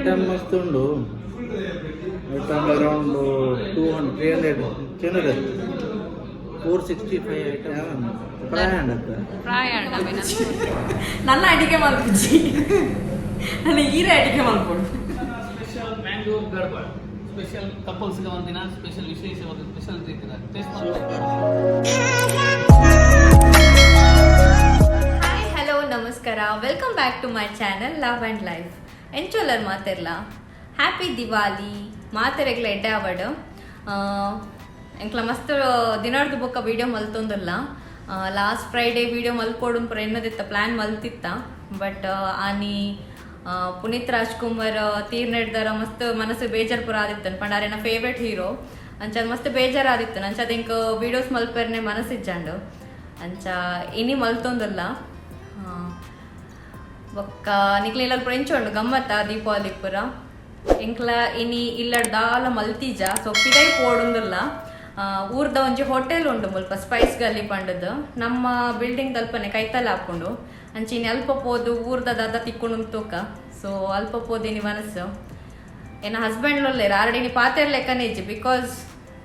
Item ಮಸ್ತ್ ಉಂಡು. Item around 200, 300 ಜನರು. 465 ಐಟಮ್ ಪ್ರಾಯ. ಪ್ರಾಯ ಅಂಡ. ನನ್ನ ಅಡಿಗೆ ಮಲ್ಪುಜಿ, ನನ್ನ ಈರೆ ಅಡಿಗೆ ಮಲ್ಪೊಡು. ಸ್ಪೆಷಲ್ ಮ್ಯಾಂಗೋ ಗಡ್ಬಡ್, ಸ್ಪೆಷಲ್ ಕಪಲ್ಸ್ಗೆ ಒಂದಿನ ಸ್ಪೆಷಲ್, ವಿಶೇಷವಾದ ಸ್ಪೆಷಲ್ ರೀತಿಯ ಟೇಸ್ಟ್. ಹಾಯ್, ಹಲೋ, ನಮಸ್ಕಾರ. Welcome back to my channel Love and Life. ಎಂಚೋಲರ್ ಮಾತೆರ್ಲ? Happy Diwali. ಮಾತೆರೆಗ್ಲ ಎಡ್ಡೆ ಆವಡ್. ಎಂಕ್ಲ ಮಸ್ತ್ ದಿನರ್ದು ಬೊಕ್ಕ ವೀಡಿಯೋ ಮಲ್ತೊಂದುಲ್ಲ. ಲಾಸ್ಟ್ ಫ್ರೈಡೇ ವೀಡಿಯೋ ಮಲ್ಪೊಡು ಪೂರ ಎನ್ನದಿತ್ತ, ಪ್ಲ್ಯಾನ್ ಮಲ್ತಿತ್ತ. ಬಟ್ ಆನಿ ಪುನೀತ್ ರಾಜ್ಕುಮಾರ್ ತೀರ್ನೆಡ್ದರ ಮಸ್ತ್ ಮನಸ್ಸು ಬೇಜಾರ್ ಪೂರ ಆದಿತ್ತು. ಪಂಡ ಅರೆನ ಫೇವ್ರೆಟ್ ಹೀರೋ. ಅಂಚ ಅದು ಮಸ್ತ್ ಬೇಜಾರಾದಿತ್ತು. ಅಂಚ ಅದು ಎಂಕ್ ವೀಡಿಯೋಸ್ ಮಲ್ಪೆರ್ನೆ ಮನಸ್ಸಿಜ್ಜಂಡು. ಅಂಚ ಇನಿ ಮಲ್ತೊಂದುಲ್ಲ. ಬೊಕ್ಕ ನಿಕ್ಲೆ ಇಲ್ಲ ಎಂಚ ಉಂಡು ಗಮ್ಮತ್ತ ದೀಪಾವಳಿ ಪೂರ? ಎಂಕ್ಲ ಇನಿ ಇಲ್ಲಡ್ ದಾಲ ಮಲ್ತೀಜ. ಸೊ ಪಿದೈ ಪೋಡುಂದುಲ್ಲ. ಊರ್ದ ಒಂಜಿ ಹೋಟೆಲ್ ಉಂಡು ಮುಲ್ಪ, ಸ್ಪೈಸ್ ಗಲ್ಲಿ ಪಂಡದು. ನಮ್ಮ ಬಿಲ್ಡಿಂಗ್ ತಲ್ಪನೆ ಕೈತಲ್ ಹಾಕೊಂಡು. ಅಂಚ ಇನಿ ಅಲ್ಪ ಪೋದು ಊರ್ದ ದಾದ ತಿಕ್ಕೊಂಡು ತೂಕ. ಸೊ ಅಲ್ಪ ಪೋದಿನಿ ಮನಸ್ಸು. ಎನ್ನ ಹಸ್ಬೆಂಡ್ ಲೊಲ್ಲೇರು, ಆಲ್ರೆಡಿ ಪಾತೆರ್ ಲೆಕ್ಕನೇ ಇಜ್ಜಿ, because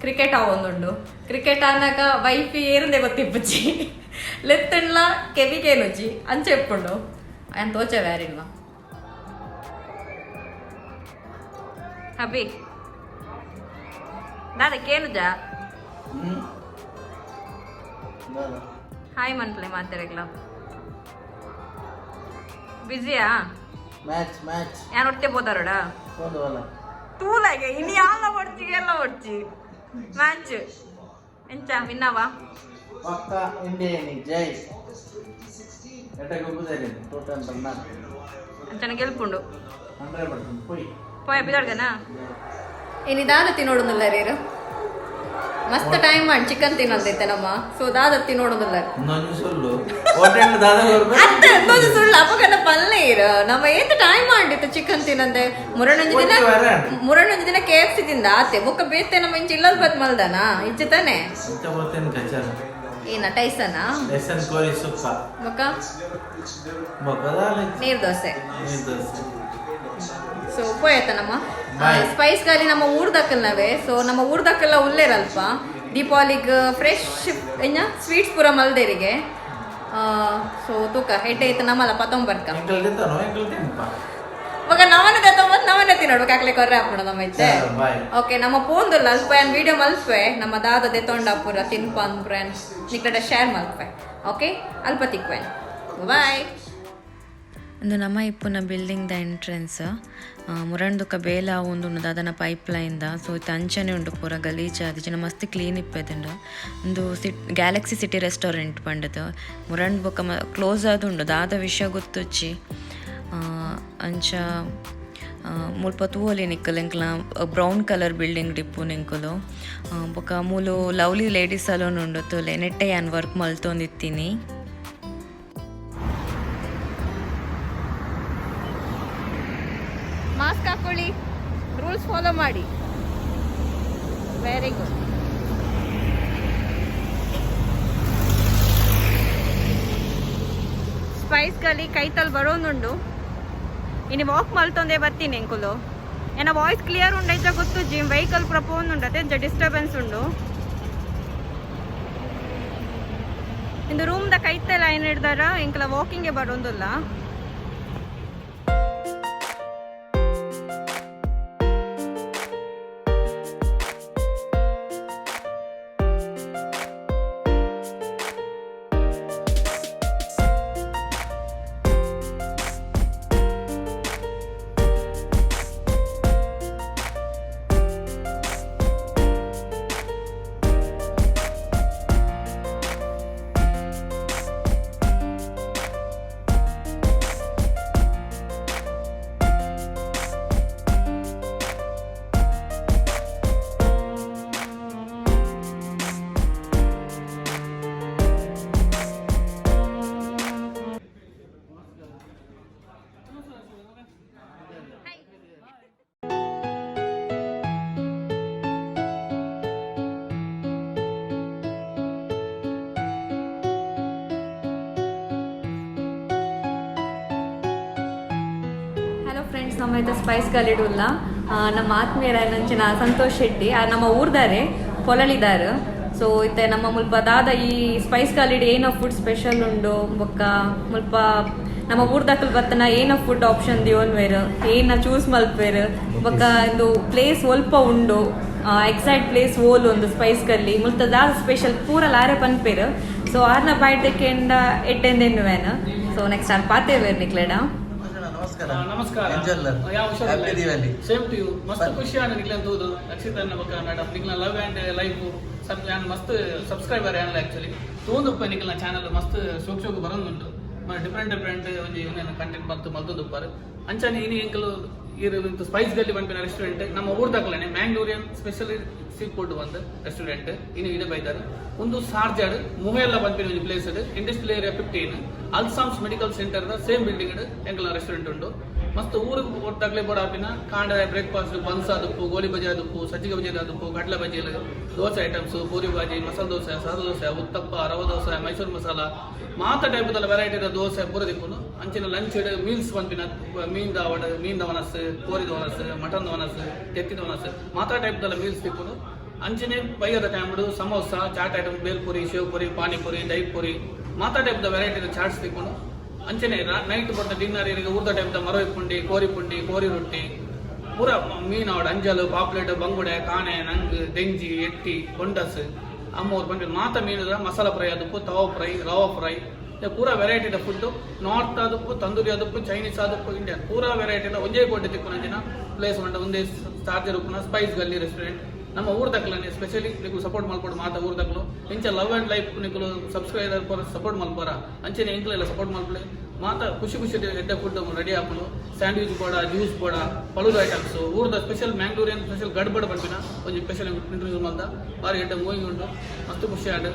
cricket ಆವೊಂದುಂಡು. ಕ್ರಿಕೆಟ್ ಆನಾಗ ವೈಫ್ ಏರುಂದೆ ಗೊತ್ತಿಪ್ಪುಜಿ, ಲೆತ್ತಂಡ್ಲ ಕೆವಿಗೇನುಜ್ಜಿ, ಅಂಚೆ ಇಪ್ಪುಂಡು. ಆಯನ್ ತೋಚೆ ವ್ಯಾರಿಲ್ವಾ ಹಬಿ ದಾದ ಕೇನುಜ? ಹಾಯ್ ಮನ್ಪ್ಲೆ ಮಾತಾಡಗ್ಲ. ಬಿಸಿಯಾ? Match match. ಯಾನ್ ಒಟ್ಟೆ ಪೋತಾರೋಡ? ಹೋದವಲ್ಲ. ತೂಲಾಗೆ ಇನ್ನು ಯಾಲ ಒಡ್ಚಿ ಎಲ್ಲ ಒಡ್ಚಿ. ಮ್ಯಾಚ್ ಎಂಚ, ವಿನ್ನವಾ? ಪಕ್ಕ ಇಂಡಿಯನ್ ಜೈ. ಎಡ್ಡೆ ಗೊಬ್ಬುದಾರೆ ಟೋಟಲ್ ರನ್. ಅಂಚನ ಗೆಲ್ಪುಂಡು. 100% ಪೋಯ್. ಪೋಯ ಬಿದಡ್ಗನ. ಇನಿ ದಾದ ತಿನ್ನೋಡುದಿಲ್ಲ ರೀರು? ಮಸ್ತ್ ಟೈಮ್ ಮಾಡಿ ಚಿಕನ್ ತಿನ್ನಂತೈತೆ ನಮ್ಮ. ಸೊ ದಾದ ತಿನ್ನೋಡುದಿಲ್ಲ? ಇನ್ನೊಂದು ಸುಳ್ಳು, ಹೋಟೆಲ್ ದಾದ. ಅತ್ತ ಇನ್ನೊಂದು ಸುಳ್ಳು. ಅಪಗನ ಪಲ್ಲೆ ಇರು. ನಮ್ಮ ಏತ್ ಟೈಮ್ ಮಾಡಿತ್ತು ಚಿಕನ್ ತಿನ್ನಂದೆ. ಮುರಣೊಂಜಿ ದಿನ ಒಟ್ಟು ವಾರ. ಮುರಣೊಂಜಿ ದಿನ ಕೆಎಫ್ಸಿ ತಿಂದ ಆತೆ. ಬೊಕ್ಕ ಬೇತೆ ನಮ್ಮ ಇಂಚ ಇಲ್ಲಲ್ ಬತ್ ಮಲ್ದನ ಇಜ್ಜೆ ತಾನೆ? ಇಂತ ಬರ್ತೇನೆ ಕಚಾರ. ಏನ, ಟೈಸನಾ? ಟೈಸನ್ ಕೋರಿ ಸುಕ್ಕ. ಬೊಕ್ಕ? ಬೊಕ್ಕದ. ನೀರ್ ದೋಸೆ. ನೀರು ದೋಸೆ. ಸೊ ಪೋಯತ ನಮ್ಮ. Bye. Spice ಗಾಲಿ ನಮ್ಮ ಊರ್ದಕ್ಕಲ್ನವೇ. ಸೊ ನಮ್ಮ ಊರ್ದಕ್ಕೆಲ್ಲ ಉಲ್ಲೇರಲ್ಪ ದೀಪಾವಳಿಗ್ ಫ್ರೆಶ್ ಎಂಜ ಸ್ವೀಟ್ಸ್ ಪೂರ ಮಲ್ದೇರಿಗೆ. ಸೊ ತೂಕ ಹೆಡ್ಡೆ ಐತೆ ನಮ್ಮಲ್ಲ ಪತೊಂಬರ್ಕ. ಎಂಕಲ್ ತಿಂತಾನೋ, ಎಂಕಲ್ ತಿನ್ಪ. ಇವಾಗ ನವನ ತಗೊಂಬಂದು ನವನ ತಿನ್ನೋಡು ಕಾಕ್ಲೆ ಕೊರ್ರೆ ಹಾಪುಣ ನಮ್ಮ ಐತೆ. ಬಾಯ್. ಓಕೆ, ನಮ್ಮ ಪೋಂದುಲ್ಲ. ಅಲ್ಪ ಏನ್ ವಿಡಿಯೋ ಮಲ್ಪೆ. ನಮ್ಮ ದಾದ ದೆತೊಂಡ ಪೂರ ತಿನ್ಪ ಅಂದ್ರೆ ನಿಕ್ಲಡ ಶೇರ್ ಮಲ್ಪೆ. ಓಕೆ, ಅಲ್ಪ ತಿಕ್ವೇನ್. ಬಾಯ್. ಒಂದು ನಮ್ಮ ಇಪ್ಪುನ ಬಿಲ್ಡಿಂಗ್ the entrance. ಮುರಂಡುಕ ಬೇಲ ಉಂಡು ದಾದನ ಪೈಪ್ ಲೈನ್ ದ. ಸೊ ಇತ್ತೆ ಅಂಚನೆ ಉಂಡು ಪೂರ ಗಲೀಜಾದ್. ಜಿನ ಮಸ್ತ್ ಕ್ಲೀನ್ ಇಪ್ಪೆದುಂಡು. ಉಂದು ಸಿಟ್ ಗ್ಯಾಲಕ್ಸಿ ಸಿಟಿ ರೆಸ್ಟೋರೆಂಟ್ ಪಂಡದು. ಮುರಂಡ್ ಬೊಕ ಕ್ಲೋಸ್ ಆದುಂಡು, ದಾದ ವಿಷಯ ಗೊತ್ತುಜ್ಜಿ. ಅಂಚ ಮುಲ್ಪ ತೂವೊಲಿ ನಿಕ್ಕಲ್ ಎಂಕ್ಲ ಬ್ರೌನ್ ಕಲರ್ ಬಿಲ್ಡಿಂಗ್ ಡಿಪ್ಪು ಎಂಕುಲು. ಬೊಕ ಮೂಲು ಲವ್ಲಿ ಲೇಡೀಸ್ ಸಲೂನ್ ಉಂಡು, ತೂಲೆ. ನೆಟ್ಟೆ ಯಾನ್ ವರ್ಕ್ ಮಲ್ತೊಂದಿತ್ತೀನಿ. ಮಾಸ್ಕ್ ಹಾಕೊಳ್ಳಿ, ರೂಲ್ಸ್ ಫಾಲೋ ಮಾಡಿ. Very good. Spice ಗಲಿ ಕೈತಲ್ ಬರೋನುಂಡು. ಇನ್ನು ವಾಕ್ ಮಲ್ತೊಂದೇ ಬರ್ತೀನಿ ಎಂಕುಲು. ಏನ ವಾಯ್ಸ್ ಕ್ಲಿಯರ್ ಉಂಡು ಇಜ್ಜ ಗೊತ್ತು ಜಿಮ್. ವೆಹಿಕಲ್ ಪೂರ ಪೋಂದುಂಡು ಅತ್ತೆ, ಎಂಚ ಡಿಸ್ಟರ್ಬೆನ್ಸ್ ಉಂಡು. ಇಂದು ರೂಮ್ ದ ಕೈತಲ್ ಏನ್ ಹಿಡ್ದಾರ ಎಂಕಲ ವಾಕಿಂಗ್ ಬರೋಂದಿಲ್ಲ. ಫ್ರೆಂಡ್ಸ್, ನಮ್ಮ ಇತ್ತ ಸ್ಪೈಸ್ ಗಲ್ಲಿಡುಲ್ಲ. ನಮ್ಮ ಆತ್ಮೀಯರಾದಂಚಿನ ಸಂತೋಷ್ ಶೆಟ್ಟಿ ನಮ್ಮ ಊರ್ದಾರೆ, ಪೊಲಳಿದಾರು. ಸೊ ಇತ್ತೆ ನಮ್ಮ ಮುಲ್ಪ ದಾದ ಈ ಸ್ಪೈಸ್ ಗಲ್ಲಿಡ್ ಏನೋ ಫುಡ್ ಸ್ಪೆಷಲ್ ಉಂಡು, ಬೊಕ್ಕ ಮುಲ್ಪ ನಮ್ಮ ಊರ್ದಕಲ್ ಬತ್ತನ ಏನೋ ಫುಡ್ ಆಪ್ಷನ್ ದಿವೊನ್ವೇರ್, ಏನ ಚೂಸ್ ಮಲ್ಪೇರ್, ಬೊಕ್ಕ ಇಂದು ಪ್ಲೇಸ್ ಒಲ್ಪ ಉಂಡು, ಎಕ್ಸಾಕ್ಟ್ ಪ್ಲೇಸ್ ಓಲ್ ಒಂದು ಸ್ಪೈಸ್ ಗಲ್ಲಿ, ಮುಲ್ತ ದಾದ ಸ್ಪೆಷಲ್ ಪೂರ ಲಾರೆ ಪನ್ಪೇರ್. ಸೊ ಆರ್ನ ಬಾಯ್ದಕ್ಕೆಂಡ ಎಡ್ಡೆಂದೆನ್ನುವೇನ. ಸೊ ನೆಕ್ಸ್ಟ್ ಆರ್ ಪಾತೇವೇರ್ ನಿಕ್ಲೆಡ. ನಮಸ್ಕಾರ. ನಮಸ್ಕಾರ. ಎಂಜಲ್ಲರ್. ಯಾವ? Happy Diwali. Same to you. ಮಸ್ತ್ ಖುಷಿ ಆಂಡ್ ನಿಕ್ಲೆನ್ ತೂದು, ರಕ್ಷಿತ್ ಬೊಕ್ಕ madam. ನಿಕ್ಲ love and life sub ಯಾನ್ ಮಸ್ತ್ ಸಬ್ಸ್ಕ್ರೈಬರ್ ಯಾನ್ಲ. ಆಕ್ಚುಲಿ ತೂಂದುಪ್ಪ ನಿಕ್ಲ ಚಾನಲ್ ಮಸ್ತ್ ಶೋಕ್ ಶೋಕ್ ಬರೋದುಂಟು. ಡಿಫ್ರೆಂಟ್ ಡಿಫ್ರೆಂಟ್ ಒಂಜಿ ಕಂಟೆಂಟ್ ಬಂತು ಮಲ್ತೊಂದುಪ್ಪಾರು. ಅಂಚನೆ ಇನಿ ಎಂಕಲು ಇರು ಸ್ಪೈಸ್ ಗಲ್ಲಿ ಪನ್ಪಿನ ರೆಸ್ಟೋರೆಂಟ್, ನಮ್ಮ ಊರ್ದಕ್ಲನೆ ಮ್ಯಾಂಗ್ಳೂರಿಯನ್ ಸ್ಪೆಷಲ್ ಸೀ ಫುಡ್ ಒಂದು ರೆಸ್ಟೋರೆಂಟ್ ಇನ್ನು ಇದೆ ಬೈದಾರ್. ಒಂದು ಸಾರ್ಜಾಡ್ ಮುಹೆಲ್ಲ ಪನ್ಪಿನ ಒಂಜಿ ಪ್ಲೇಸ್, ಇಂಡಸ್ಟ್ರಿಯಲ್ ಏರಿಯಾ 15, ಅಲ್ಸಾಮ್ಸ್ medical centre the same building ಎಂಕಲ್ನ ರೆಸ್ಟೋರೆಂಟ್ ಉಂಡು. ಮಸ್ತ್ ಊರಿಗೆ ಒಟ್ಟಾಗ್ಲೆ ಬೋಡ ಆಪಿನ ಕಾಂಡ ಬ್ರೇಕ್ಫಾಸ್ಟ್ ಬನ್ಸ್ ಆದುಪ್ಪು, ಗೋಲಿ ಬಜೆ ಆದುಪ್ಪು, ಸಜ್ಜಿಗೆ ಬಜೆ ಆದುಪ್ಪು, ಕಡಲೆ ಬಜೆ, ದೋಸೆ ಐಟಮ್ಸ್, ಪೂರಿ ಬಾಜಿ, ಮಸಾಲೆ ದೋಸೆ, ಸಾದ ದೋಸೆ, ಉತ್ತಪ್ಪ, ರವೆ ದೋಸೆ, ಮೈಸೂರು ಮಸಾಲ, ಮಾತ ಟೈಪ್ ವೆರೈಟಿ ದೋಸೆ ಪೂರ ತಿಕ್ಕುನು. ಅಂಚಿನ ಲಂಚ್ ಮೀಲ್ಸ್ ಪನ್ಪಿನ ಮೀನ್ ದಾವಡ್, ಮೀನ್ ದವನಸ್, ಕೋರಿ ದವನಸ್, ಮಟನ್ ದವನಸ್, ತೆತ್ತಿದ ವನಸ್, ಮಾತಾ ಟೈಪ್ ದಲ್ಲ ಮೀಲ್ಸ್ ತಿಕ್ಕುನು. ಅಂಚನೆ ಬೈಯದ ಟೈಮ್ ಸಮೋಸ, ಚಾಟ್ ಐಟಮ್, ಬೇಲ್ಪುರಿ, ಶಿವಪುರಿ, ಪಾನಿಪುರಿ, ದಹಿಪುರಿ, ಮಾತಾ ಟೈಪ್ the variety chaats ತಿಕ್ಕುನು. ಅಂಚನೆ ನೈಟ್ ಬೊತ್ತ ಡಿನ್ನರ್ ಇರಿಗೆ ಊರ್ದ ಟೈಪ್ the ಮರೋಯ್ ಪುಂಡಿ, ಕೋರಿ ಪುಂಡಿ, ಕೋರಿ ರೊಟ್ಟಿ, ಪೂರ ಮೀನು ಆವಡ್, ಅಂಜಲು, ಪಾಪ್ಲೆಟ್, ಬಂಗುಡೆ, ಕಾಣೆ, ನಂಗ್, ದೆಂಜಿ, ಎಟ್ಟಿ, ಬೊಂಡಸ್, ಅಮ್ಮೋರ್ ಪಂಡ ಮಾತ ಮೀನುದ ಮಸಾಲ ಫ್ರೈ ಆದುಪ್ಪು, ತವಾ ಫ್ರೈ, ರವಾ ಫ್ರೈ, ಪೂರ ವೆರೈಟಿದ ಫುಡ್. ನಾರ್ತ್ ಆದುಪ್ಪು, ತಂದೂರಿ ಆದುಪ್ಪು, ಚೈನೀಸ್ ಆದುಪ್ಪು, ಇಂಡಿಯನ್ ಪೂರ ವೆರೈಟಿದ ಒಂಜೇ ಕೋಟೆ ತಿಕ್ಕುನಂಚಿನ ಪ್ಲೇಸ್ ಉಂಟು. ಒಂದೇ ಚಾರ್ಜರ್ ಉಪ್ಪುನ ಸ್ಪೈಸ್ ಗಲ್ಲಿ ರೆಸ್ಟೋರೆಂಟ್. ನಮ್ಮ ಊರ್ದಕ್ಲನೆ ಸ್ಪೆಷಲಿ ನಿಕುಲು ಸಪೋರ್ಟ್ ಮಲ್ಪೊಡು. ಮಾತ ಊರ್ದಕ್ಲು ಇಂಚ ಲವ್ ಅಂಡ್ ಲೈಫ್ ನಿಕುಲು ಸಬ್ಸ್ಕ್ರೈಬರ್ ಸಪೋರ್ಟ್ ಮಲ್ಪರ, ಅಂಚನೆ ಎಂಕ್ಲೆಲ್ಲ ಸಪೋರ್ಟ್ ಮಲ್ಪಲೆ. ಮಾತ ಖುಷಿ ಖುಷಿ ಎಡ್ಡೆ ಫುಡ್ ರೆಡಿ ಆಪುಂಡು. ಸ್ಯಾಂಡ್ವಿಚ್ ಬೋಡ, ಜ್ಯೂಸ್ ಬೋಡ, ಫಲೂದ ಐಟಮ್ಸ್, ಊರ್ದ ಸ್ಪೆಷಲ್ ಮ್ಯಾಂಗ್ಳೂರಿಯನ್ ಸ್ಪೆಷಲ್ ಗಡ್ಬಡ್ ಪನ್ಪಿನ ಒಂಜಿ ಸ್ಪೆಷಲ್ ಇಂಟ್ರೊಡ್ಯೂಸ್ ಮಲ್ದ. ಬಾರಿ ಎಡ್ಡೆ ಮೂವಿಂಗ್ ಉಂಟು. ಮಸ್ತ್ ಖುಷಿ ಆಂಡ್.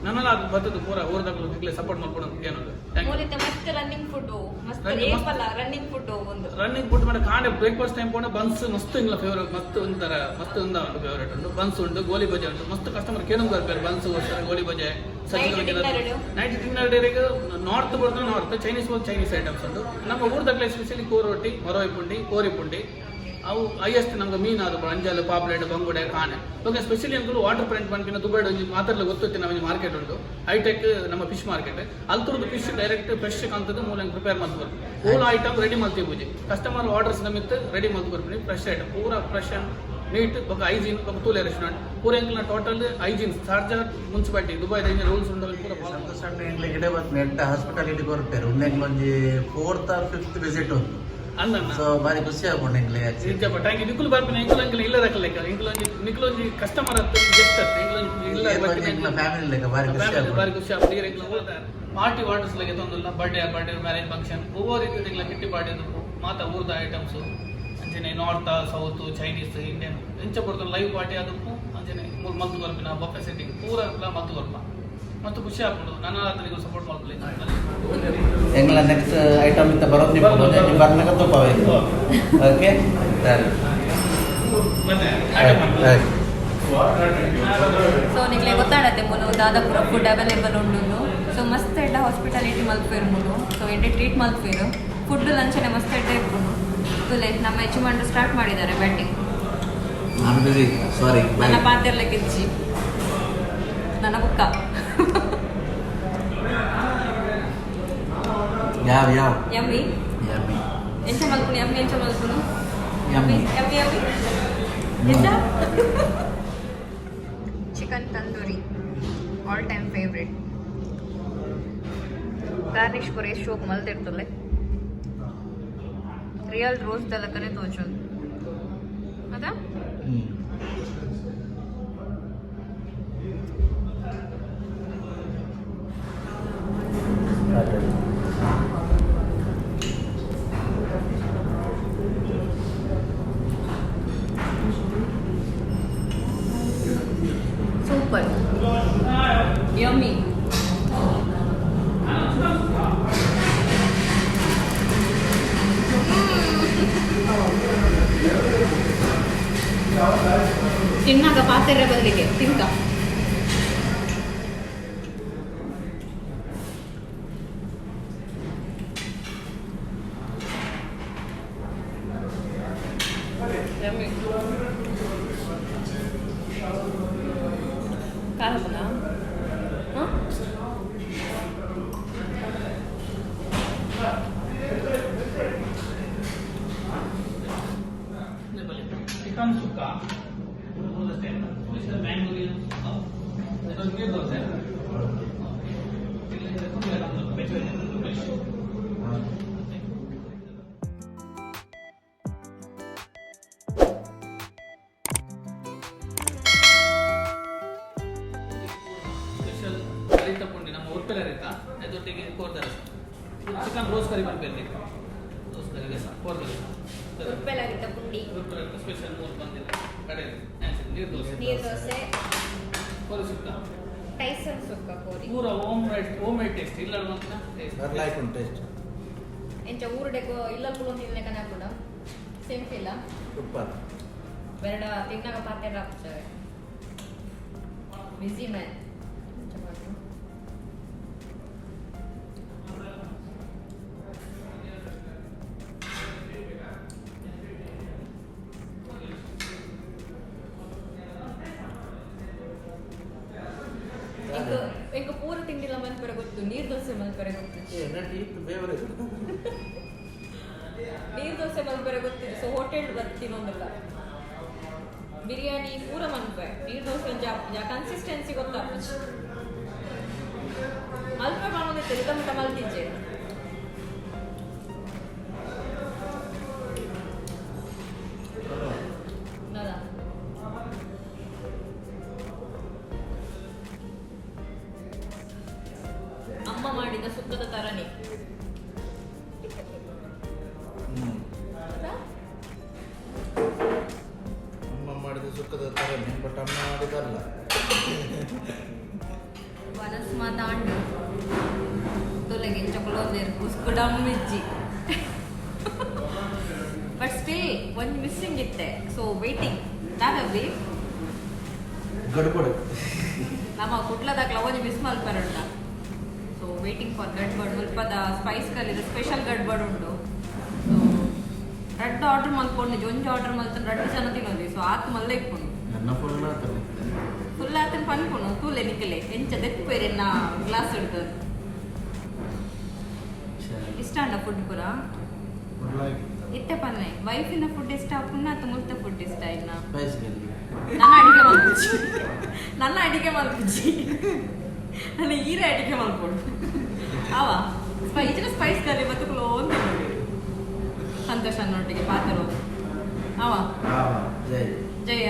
ನನ್ನಲ ಅದು ಬತ್ತದ ಪೂರ ಊರ್ದಕ್ಲು ನಿಕ್ಲೆ ಸಪೋರ್ಟ್ ಮಲ್ಪೊಡು ಅಂತ ಏನದು. Thank you. ಮೂಲಿತ ಮಸ್ತ್ ರನ್ನಿಂಗ್ ಫುಡ್ ಮಸ್ತ್. Running ಮಸ್ತ್. ಏಪಲ್ಲ ರನ್ನಿಂಗ್ ಫುಡ್ ಒಂದು? ರನ್ನಿಂಗ್ ಫುಡ್ ಮಾಡಿ ಕಾಂಡೆ ಬ್ರೇಕ್ಫಾಸ್ಟ್ ಟೈಮ್ ಪೋಂಡ ಬನ್ಸ್ ಮಸ್ತ್ ಇಂಗ್ಲ ಫೇವರೇಟ್. ಮಸ್ತ್ ಒಂಥರ ಮಸ್ತ್ ಉಂದ ಉಂಟು, ಫೇವರೇಟ್ ಉಂಟು. ಬನ್ಸ್ ಉಂಟು, ಗೋಲಿ ಬಜೆ ಉಂಟು. ಮಸ್ತ್ ಕಸ್ಟಮರ್ ಕೇನುಂಗ್ ಬರ್ಪೇರು ಬನ್ಸ್ ಗೋಸ್ಕರ, ಗೋಲಿ ಬಜೆ. Night dinner ಇಡು? ನೈಟ್ ಡಿನ್ನರ್ ಡೇರಿಗೆ ನಾರ್ತ್ ಬರ್ತದೆ ನಾರ್ತ್, ಚೈನೀಸ್ ಬೋದು ಚೈನೀಸ್ ಐಟಮ್ಸ್ ಉಂಟು. ನಮ್ಮ ಊರ್ದಕ್ಲೆ ಸ್ಪೆಷಲಿ ಕೋರು ರೊಟ್ಟಿ, ಮರೋಯ್ ಪುಂಡಿ, ಕೋರಿ ಪುಂಡಿ, ಅವು ಹೈಯೆಸ್ಟ್ ನಮ್ಗೆ ಮೀನು ಅದು ಅಂಜಲ್, ಪಾಪ್ಲೆಟ್, ಬಂಗುಡೆ, ಕಾಣೆ. Okay, specially uncle water front ಪನ್ಪಿನ ದುಬೈಡ್ ಒಂಜಿ ಮಾತಾಡಲು ಗೊತ್ತಿತ್ತು ನಮ್ಮ ಮಾರ್ಕೆಟ್ ಉಂಟು, ಹೈಟೆಕ್ ನಮ್ಮ ಫಿಶ್ ಮಾರ್ಕೆಟ್. ಅಲ್ತುರ್ದು ಫಿಶ್ ಡೈರೆಕ್ಟ್ ಫ್ರೆಶ್ ಕಾಣ್ತದೆ. ಮೂಲ ಪ್ರಿಪೇರ್ ಮಲ್ತು ಬರ್ಪಿ, ಹೋಲ್ ಐಟಮ್ ರೆಡಿ ಮಲ್ತಿ ಪೂಜೆ. ಕಸ್ಟಮರ್ ಆರ್ಡರ್ಸ್ ನಮಿತ್ತು ರೆಡಿ ಮಲ್ತು ಬರ್ಪಿ. ಫ್ರೆಶ್ ಐಟಮ್ ಪೂರ, ಫ್ರೆಶ್ ಅಂಡ್ ನೀಟ್ ಬೊಕ್ಕ ಹೈಜೀನ್. ಬೊಕ್ಕ ತೂಲೆ ರೆಸ್ಟೋರೆಂಟ್ ಪೂರ ಎಂಕಲ್ನ total hygiene. Sharjah municipality Dubai rules ಉಂಟು, ಪೂರ follow. ಸಂತೋಷ ಅಣ್ಣ ಎಂಕ್ಲೆ ಗಿಡ ಬತ್ತು ಎಡ್ಡೆ ಹಾಸ್ಪಿಟಾಲಿಟಿ ಕೊರ್ಪೇರು. ಉಂದೆಂಗ್ಲ ಒಂಜಿ ಫೋರ್ತ್ ಆರ್ ಫಿಫ್ತ್ ವಿಸಿಟ್ ಉಂಟು. ಅಂದಣ್ಣ. ಸೊ ಬಾರಿ ಖುಷಿ ಆಪುಂಡು ಎಂಕ್ಲೆ ಆಕ್ಚುಲಿ. ನಿಜಪ್ಪ, thank you. ನಿಕುಲು ಬರ್ಪಿನ ಎಂಕುಲು ಅಂಕಲ್ ಇಲ್ಲ ಲೆಕ್ಕ. ಎಂಕುಲು ಒಂಜಿ ನಿಕುಲು ಒಂಜಿ ಕಸ್ಟಮರ್ ಅತ್ತು, ಗೆಸ್ಟ್ ಅತ್ತು. ಎಂಕುಲು ಒಂಜಿ ಇಲ್ಲ. ಎಂಕ್ಲ ಫ್ಯಾಮಿಲಿ ಲೆಕ್ಕ, ಬಾರಿ ಖುಷಿ ಫ್ಯಾಮಿಲಿ ಬಾರಿ ಆಪುಂಡು. ಖುಷಿ ಆಪುಂಡು. ಈರ್ ಎಂಕ್ಲ ಪಾರ್ಟಿ ವಾಟರ್ಸ್ ಲಗೆ ತೊಂದಿಲ್ಲ, ಬರ್ಡೇ ಬರ್ಡೇ ಮ್ಯಾರೇಜ್ ಫಂಕ್ಷನ್ ಒವ್ವೋ ರೀತಿ ಎಂಕ್ಲ ಕಿಟ್ಟಿ ಪಾರ್ಟಿ ಮಾತ ಊರ್ದ ಐಟಮ್ಸ್. ಅಂಚನೆ ನಾರ್ತ್, ಸೌತ್, ಚೈನೀಸ್, ಇಂಡಿಯನ್ ಎಂಚ ಕೊಡ್ತಾರೆ ಲೈವ್ ಪಾರ್ಟಿ ಅದಕ್ಕೂ. ಅಂಚನೆ ಮೂರು ಮಲ್ತು ಬರ್ಪಿನ ಬಫೆ ಸೆಟ್ಟಿಂಗ್ ಪೂರ ಮಲ್ತು ಬರ್ಪ. ಮತ್ತು ಖುಷಿ ಆಪುಂಡು. ನನ್ನ ಆತನಿಗೂ ಸಪೋರ್ಟ್ ಮಲ್ಪಲಿ. ಎಂಗ್ಲ ನೆಕ್ಸ್ಟ್ ಐಟಮ್ ಇತ್ತ ಬರೋದು ಬರ್ನಕ ತೂಪ. ಓಕೆ ಸರಿ. ಮತ್ತೆ ಐಟಮ್. ಸೊ ನಿಕ್ಲೆ ಗೊತ್ತಾಡತ್ತೆ ಮುನು ದಾದಾಪುರ ಫುಡ್ ಅವೈಲೇಬಲ್ ಉಂಡು. ಸೊ ಮಸ್ತ್ ಎಡ್ಡ ಹಾಸ್ಪಿಟಾಲಿಟಿ ಮಲ್ಪೇರು ಮುನು. ಸೊ ಎಡ್ಡೆ ಟ್ರೀಟ್ ಮಲ್ಪೇರು. ಫುಡ್ ಲಂಚನೆ ಮಸ್ತ್ ಎಡ್ಡೆ ಇಪ್ಪುನು. ತುಲೆ ನಮ್ಮ ಯಜಮಾನ್ರು ಸ್ಟಾರ್ಟ್ ಮಾಡಿದ್ದಾರೆ ಬ್ಯಾಟಿಂಗ್. ನಾನು ಬಿಸಿ, ಸಾರಿ. ನನ್ನ ಪಾತೆರ್ಲೆ ಕಿಚ್ಚಿ ನನ್ನ ಬುಕ್ಕ. ಯಾವ ಯಾವ? ಯಮ್ಮಿ. ಯಮ್ಮಿ. ಎಂಚ ಮಲ್ಪುನು ಯಮ್ಮಿ? ಎಂಚ ಮಲ್ಪುನು? ಯಮ್ಮಿ. ಯಮ್ಮಿ ಯಮ್ಮಿ ಎಂಚ? Chicken tandoori, all time favourite. Garnish ಪೂರ ಶೋಕ್ ಮಲ್ದಿರ್ತಲೆ. ರಿಯಲ್ ರೋಸ್ ದಲಕನೆ ತೋಚೊಂದು ಅದ. ಹ್ಮ್. Super yummy. ತಿನ್ನಾಗ ಪಾತ್ರೆ ಬದಲಿಗೆ ತಿಂಕ. ಯಮ್ಮಿ. ಖಾರ ಬಲ್ಲ. ಹಾಂ. ಚಿಕನ್ ಸುಕ್ಕ, ಸ್ಪೆಷಲ್ ಮ್ಯಾಂಗ್ಳೂರಿಯನ್ ಸುಕ್ಕ, ಅದೊಂದು ನೀರು ದೋಸೆ. Veg veg. Special ಅರಿತ ಪುಂಡಿ, ನಮ್ಮ ಉರ್ಪೆಲ ಅರಿತ, ಅದೊಟ್ಟಿಗೆ ಕೋರ್ದ ರಸ. ಚಿಕನ್ ರೋಸ್ ಕರಿ ಬರ್ಬೇಕು, ರೋಸ್ ಕರಿ ರಸ, ಕೋರ್ದ ರಸ. ಉರ್ಪೆಲರಿತ ಪುಂಡಿ. ಉರ್ಪೆಲ ಸ್ಪೆಷಲ್ ಮೂರು ಬಂದಿದೆ ಕಡೆ. ನೀರು ದೋಸೆ. ನೀರು ದೋಸೆ. ಕೋರಿ ಸುಕ್ಕ. ಟೈಸನ್ ಸುಕ್ಕ ಕೋರಿ. ಪೂರ ಹೋಮ್ ಮೇಡ್ ಟೇಸ್ಟ್ ಇಲ್ಲ ಮಾತ್ರ ಟೇಸ್ಟ್. ಲೈಕ್ ಉಂಟು ಟೇಸ್ಟ್. ಎಂಚ ಊರುಡೆಗೋ ಇಲ್ಲ ಕುಲೊಂದು ತಿನ್ನಲೆ ಕನ ಸೇಮ್ ಫೀಲ್. ಸೂಪರ್. ಬೆರಡ ತಿನ್ನಾಗ ಪಾತೆ ಹಾಕ್ತಾರೆ. ಬಿಸಿ ಮ್ಯಾನ್. ಎಂಕ್ ಪೂರ ತಿಂಡಿಲ ಮನ್ಪೆರೆ ಗೊತ್ತು, ನೀರ್ ದೋಸೆ ಮನ್ಪೆರೆ ಗೊತ್ತು. ಫೇವರೇಟ್. ನೀರ್ ದೋಸೆ ಮನ್ಪೆರೆ ಗೊತ್ತಿದೆ. ಸೊ ಹೋಟೆಲ್ ಬರ್ತೀನೊಂದಲ್ಲ, ಬಿರಿಯಾನಿ ಪೂರ ಮನ್ಪೆ, ನೀರ್ ದೋಸೆ ಒಂಜಿ ಕನ್ಸಿಸ್ಟೆನ್ಸಿ ಗೊತ್ತಾಪುಜಿ. ಮಲ್ಪೆ ಮಾಡೋದಿತ್ತು, ಇದ ಮಟ್ಟ ಮಲ್ತಿಜ್ಜೆ. ದಾದಾ? ಅಮ್ಮ ಮಾಡಿದ ಸುಕ್ಕದ ತರನೇ. ಹೌದಾ? ಅಮ್ಮ ಮಾಡಿದ ಸುಕ್ಕದ ಥರನೇ, ಬಟ್ ಅಮ್ಮ ಮಾಡಿದಲ್ಲ. ವನಸ್ ಮಾತಾಂಡು ತೊಲೆಗೆ ಚೊಕೊಲೊಂದೇರು ಉಸ್ಕುಡಮ್ಮಿಜ್ಜಿ. ಬಟ್ ಸ್ಟಿಲ್ ಒಂದು ಮಿಸ್ಸಿಂಗ್ ಇತ್ತೆ, ಸೊ ವೇಟಿಂಗ್ ದಾದವ್ವಿ. ಗಡ್ಬಡು. ನಮ್ಮ ಕುಟ್ಲದಾಕ್ಲ ಒಂಜಿ ಮಿಸ್ ಮಲ್ಪರುಂಡ. ಸೊ ವೇಟಿಂಗ್ ಫಾರ್ ಗಡ್ಬಡ್. ಮುಲ್ಪದ ಸ್ಪೈಸ್ ಕಲ್ಲಿದ ಸ್ಪೆಷಲ್ ಗಡ್ಬಡ್ ಉಂಡು. ಸೊ ರಡ್ಡು ಆರ್ಡರ್ ಮಲ್ಕೊಂಡು, ಒಂಜಿ ಆರ್ಡರ್ ಮಲ್ತಂದು ರಡ್ಡು ಜನ ತಿನ್ನೋದು. ಸೊ ಆತ್ ಮಲ್ಲ ಇಪ್ಪುಂಡು. ನನ್ನ ಫುಲ್. ಫುಲ್ ಆತನ ಪನ್ಪುನು. ತೂಲೆ ನಿಕ್ಕಲೆ ಎಂಚ ದೆಪ್ಪೇರೆ ಎನ್ನ ಗ್ಲಾಸ್ ಉಂಟು. ಇಷ್ಟ ಅಂಡ ಫುಡ್ ಪೂರ? ಇತ್ತೆ ಪನ್ನೆ, ವೈಫಿನ ಫುಡ್ ಇಷ್ಟ ಪುಣ್ಣ ಅಥವಾ ಮುಲ್ತ ಫುಡ್ ಇಷ್ಟ ಇನ್ನ? ಸ್ಪೈಸ್ ಗಲ್ಲಿ. ನನ್ನ ಅಡಿಗೆ ಮಲ್ಪುಜಿ, ನನ್ನ ಅಡಿಗೆ ಮಲ್ಪುಜಿ, ನನ್ನ ಈರೆ ಅಡಿಗೆ ಮಲ್ಪೊಡು. ಅವ ಸ್ಪೈಸಿನ ಸ್ಪೈಸ್ ಕರಿ ಮತ್ತು ಕ್ಲೋನ್ ಸಂತೋಷ ಅನ್ನೊಟ್ಟಿಗೆ ಪಾತ್ರ ಅವ. ಜೈ. ಜಯ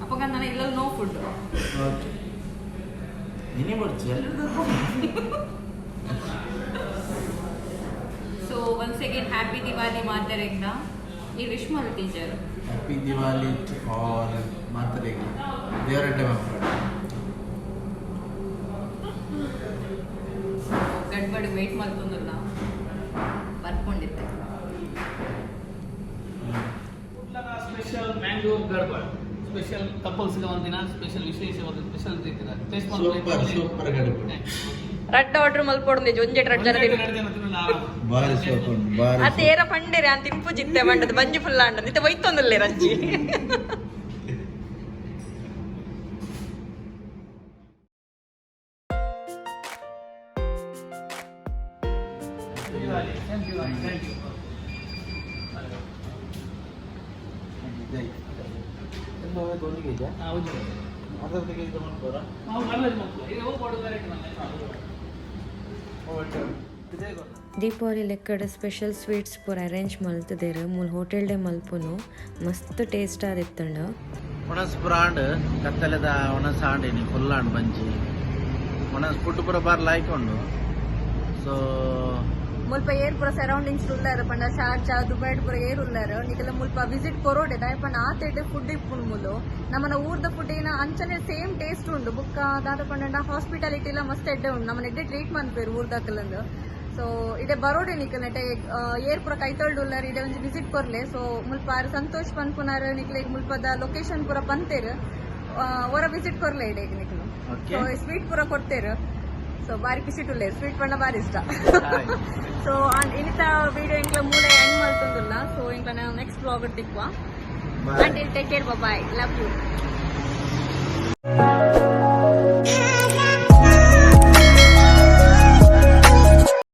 ಅಪ್ಪಗ ನನ್ನ ಇಲ್ಲ, ನೋ ಫುಡ್. ಓಕೆ, ನಿನ್ನೆ ಬರ್ಚಿ ಎಲ್ಲ. ಸೊ ಒನ್ಸ್ ಅಗೇನ್ ಹ್ಯಾಪಿ ದಿವಾಲಿ ಮಾತಾಡಿದ್ದ ಈ ವಿಶ್ ಮಾಡು ಟೀಚರ್. ಹ್ಯಾಪಿ ದಿವಾಲಿ ಟು ಆಲ್ ಮಾತರಿಗೆ. ದೇವರಡ್ಡೆ ಮಕ್ಕಳು. ಗಡ್ಬಡಿ ವೇಟ್ ಮಾಡ್ಕೊಂಡಲ್ಲ ಬರ್ಕೊಂಡಿದ್ದೆ. ಸ್ಪೆಷಲ್ ಮ್ಯಾಂಗ್ಳೂರ್ ಗಡ್ಬಡ್ ಸ್ಪೆಷಲ್, ಕಪಲ್ಸ್ಗೆ ಒಂದಿನ ಸ್ಪೆಷಲ್, ವಿಶೇಷವಾದ ಸ್ಪೆಷಲ್ ರೀತಿಯ ಟೇಸ್ಟ್. Super super gadbad. ರಡ್ಡ ಆರ್ಡರ್ ಮಲ್ಪೊಡು, ಒಂಜೆಟ್ ರಡ್ಡ ಜನ ತಿನ್ನು. ಬಾರಿ ಸೂಪರ್ ಉಂಟು, ಬಾರಿ. ಅತ್ತೆ ಏರ ಪಂಡೇರೆ ಅಂತ ತಿಂಪು ಜಿತ್ತೆ ಬಂಡದ ಬಂಜಿ ಫುಲ್ ಅಂಡದ ಇತ್ತೆ ಒಯ್ತೊಂದಿಲ್ಲ Ranji. Thank you, thank you. ಜೈ. ಒಂದು ಕೆಜಿ? ಹೌದು. ಅರ್ಧ ಕೆಜಿ ಮಾಡ್ಬೋರಾ? ನಾವು ಮರಳಿ ಮಕ್ಕಳು ಈಗ ಹೋಗ್ಬೋದು ವೆರೈಟಿ. ದೀಪಾವಳಿ ಲೆಕ್ಕಡ್ ಸ್ಪೆಷಲ್ ಸ್ವೀಟ್ಸ್ ಪೂರ ಅರೇಂಜ್ ಮಲ್ತದೇರು. ಮೂಲು ಹೋಟೆಲ್ಡೆ ಮಲ್ಪುನು, ಮಸ್ತ್ ಟೇಸ್ಟ್ ಆದಿತ್ತಂಡು. ಒಣಸ್ ಬ್ರಾಂಡ್ ಕತ್ತಲೆದ ಒಣಸ್ ಆಂಡಿನಿ, ಫುಲ್ ಆಂಡ್ ಬಂಜಿ. ಒಣಸ್ ಫುಡ್ ಪೂರ ಬಾರ್ ಲೈಕ್ ಉಂಡು, ಸೊ ಮುಲ್ಪ ಏರ್ ಪೂರ ಸರೌಂಡಿಂಗ್ಸ್ ಉಲ್ಲಾರ ಪಂಡ ಶಾರ್ಜಾ, ದುಬೈಡ್ ಪೂರ ಏರ್ ಉಲ್ಲಾರ, ನಿಕಲ ಮುಲ್ಪ ವಿಸಿಟ್ ಕೊರೋಡೆ. ದಾಯ ಪಂಡ ಆತೇಟೆ ಫುಡ್ ಇಪ್ಪುಂಡು ಮುಲು. ನಮ್ಮನ ಊರ್ದ ಫುಡ್ ಏನ ಅಂಚನೆ ಸೇಮ್ ಟೇಸ್ಟ್ ಉಂಡು. ಬುಕ್ಕ ದಾದ ಪಂಡ ಹಾಸ್ಪಿಟಾಲಿಟಿ ಎಲ್ಲ ಮಸ್ತ್ ಎಡ್ಡೆ ಉಂಡು. ನಮ್ಮನ ಎಡ್ಡೆ ಟ್ರೀಟ್ ಮನ್ಪೇರು ಊರ್ದಕಲಂದು. ಸೊ ಇಡೆ ಬರೋಡೆ ನಿಕಲ್ ನೆಟೆ ಏರ್ ಪೂರ ಕೈತೊಳ್ಡು ಉಲ್ಲಾರ, ಇಡೆ ಒಂಜಿ ವಿಸಿಟ್ ಕೊರ್ಲೆ. ಸೊ ಮುಲ್ಪ ಆರ್ ಸಂತೋಷ್ ಪನ್ಪುನಾರ್ ನಿಕ್ಲೆಗ್ ಮುಲ್ಪದ ಲೊಕೇಶನ್ ಪೂರ ಪಂತೇರು. ಒರ ವಿಸಿಟ್ ಕೊರ್ಲೆ ಇಡೆಗ್ ನಿಕಲು. ಓಕೆ. ಸೊ ಸ್ವೀಟ್ ಪೂರ ಕೊಡ್ತೇರು. ಸೊ ಬಾರಿ ಪಿಸಿಟ್ ಉಲ್ಲೇರು. ಸ್ವೀಟ್ ಪಂಡ ಬಾರಿ ಇಷ್ಟ. ಸೊ ಇನ್ನಿತ ವಿಡಿಯೋ ಎಂಕ್ಲ ಮೂಲೆ ಎಂಡ್ ಮಲ್ತೊಂದುಲ್ಲ. ಸೊ ಎಂಕ್ಲ ನೆಕ್ಸ್ಟ್ ವ್ಲಾಗ್ ತಿಕ್ವಾ. Bye. Until take care, bye. Love you.